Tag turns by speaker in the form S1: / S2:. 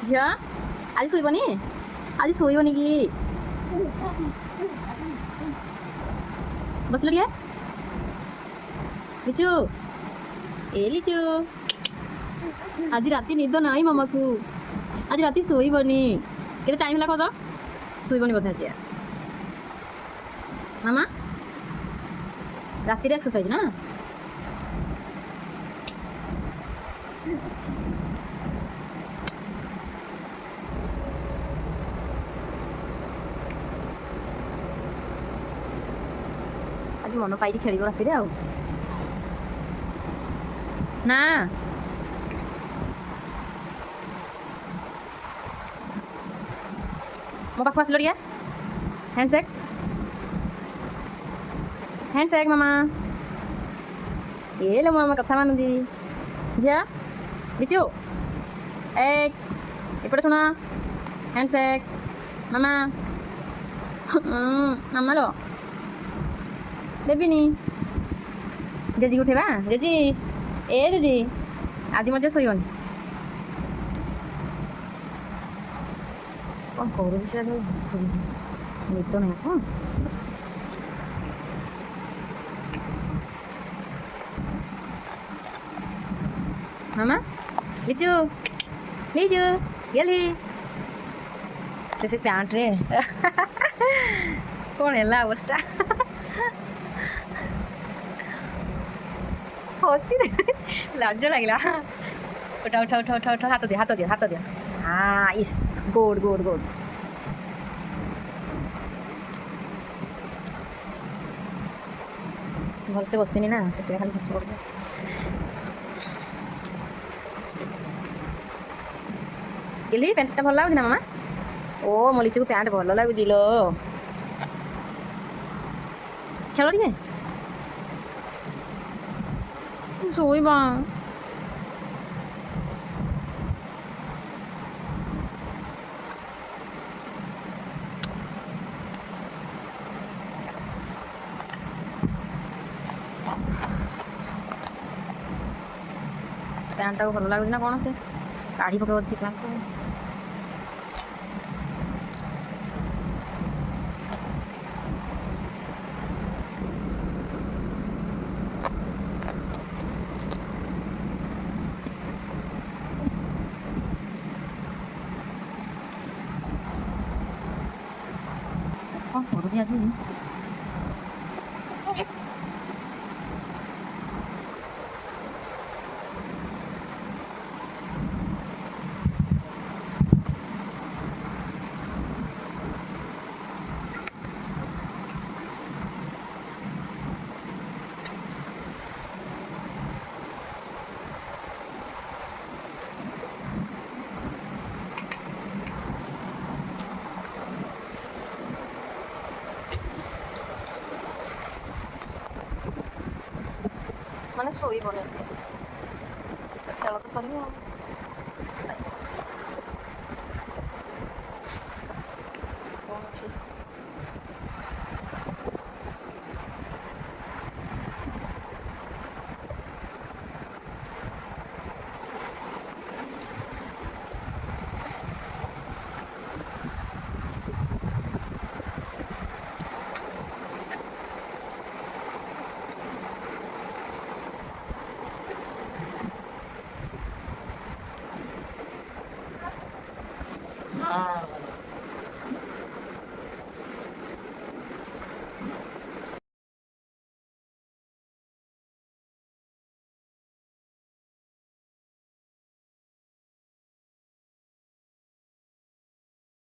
S1: ଝିଅ ଆଜି ଶୋଇବନି? ଆଜି ଶୋଇବନି କି? ବସିଲ ଟିକେ। ଲିଚୁ, ଏ ଲିଚୁ, ଆଜି ରାତି ନିଦ ନାହିଁ ମାମାକୁ। ଆଜି ରାତି ଶୋଇବନି। କେତେ ଟାଇମ୍ ହେଲା କହ ତ? ଶୋଇବନି ବୋଧେ ଆଜି ମାମା। ରାତିରେ ଏକ୍ସରସାଇଜ ନା? ଆଜି ମନ ପାଇକି ଖେଳିବ ରାତିରେ ଆଉ ନା? ମୋ ପାଖକୁ ଆସିଲ ଟିକେ। ହ୍ୟାଣ୍ଡସେକ୍, ହ୍ୟାଣ୍ଡସେକ୍ ମାମା। ଏ ଲୋ, ମାମା କଥା ମାନୁଛି। ଝିଅ ଲିଚୁ, ଏ ଏପଟେ ଶୁଣ। ହ୍ୟାଣ୍ଡସେକ୍ ମାମା। ମାମା ଲୋ, ଦେବିନି। ଜେଜିକି ଉଠେଇବା। ଜେଜି, ଏ ଜେଜି, ଆଜି ମଧ୍ୟ ଶୋଇବନି। କ'ଣ କରୁଛି ସେଟା ସବୁ? ନିଦ ନାହିଁ କ'ଣ? ମାମା, ଲିଚୁ, ଲିଚୁ, ଗେଲି। ସେ ପ୍ୟାଣ୍ଟରେ କ'ଣ ହେଲା ଅବସ୍ଥା? ହସି ଲାଜ ଲାଗିଲା। ଉଠ ଉଠ ଉଠ ଉଠ ଉଠ। ହାତ ଦିଅ, ହାତ ଦିଅ, ହାତ ଦିଅ। ହଁ, ଇସ୍, ଗୁଡ୍ ଗୁଡ୍ ଗୁଡ୍। ଭଲସେ ବସିନି ନା, ସେଥିପାଇଁ ଖାଲି ଖସି ପଡ଼ିଲା। ଗେଲି, ପ୍ୟାଣ୍ଟଟା ଭଲ ଲାଗୁଛି ନା ମାମା? ଓ ମୋ ଲିଚୁକୁ ପ୍ୟାଣ୍ଟ ଭଲ ଲାଗୁଛି ଲୋ। ଖେଳ ଟିକେ, ଶୋଇବା। ପ୍ୟାଣ୍ଟଟାକୁ ଭଲ ଲାଗୁଛି ନା କ'ଣ? ସେ କାଢ଼ି ପକାଉଛି ପ୍ୟାଣ୍ଟକୁ। କ'ଣ କରୁଛି ଆଜି? ମାନେ ଶୋଇବନି, ଖେଳ ତ ସରିବ ଆଉ କ'ଣ ଅଛି?